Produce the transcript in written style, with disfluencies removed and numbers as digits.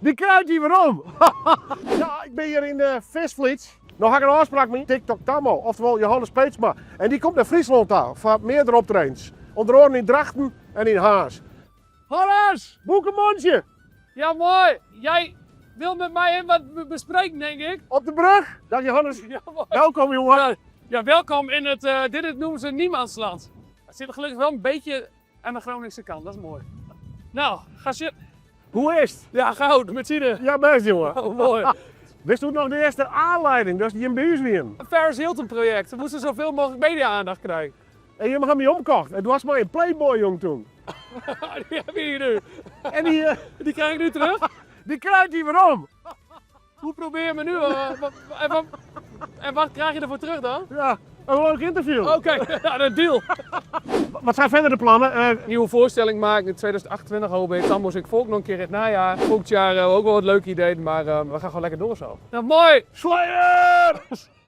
Dy krijt hy werom! Ja, ik bin hjir yn Visvliet. No ha ik in ôfspraak mei TikTok Tammo, oftewol Johannes Peetsma. En dy komt nei Fryslân ta foar meardere optredens. Under oaren yn Drachten en yn Harns. Hannes! Boekemontsje! Ja, moai! Jij wil met mij even wat bespreken, denk ik. Op de brug! Dag Johannes. Ja, mooi. Welkom jongen. Ja, welkom in het, dit is, noemen ze niemandsland. Het zit gelukkig wel een beetje aan de Groningse kant, dat is mooi. Nou, ga zitten. Hoe is het? Ja, goud, met z'n. Ja, best jongen. Oh, mooi. Wist u nog de eerste aanleiding dat je in bij ús wienen? Een Paris Hilton project. We moesten zoveel mogelijk media-aandacht krijgen. En je hebben mij omkocht. Het was maar een Playboy jong toen. Die heb je hier nu. En die, Die krijg ik nu terug? Die krijgt hij werom. Hoe probeer je me nu? En wat krijg je ervoor terug dan? Ja, een leuk interview. Oké, ja, een deal. Wat zijn verder de plannen? Nieuwe voorstelling maken in 2028 hoop ik. Dan moest ik volk nog een keer in het najaar. Volgend jaar ook wel wat leuke ideeën, maar we gaan gewoon lekker door zo. Nou, mooi! Slayer!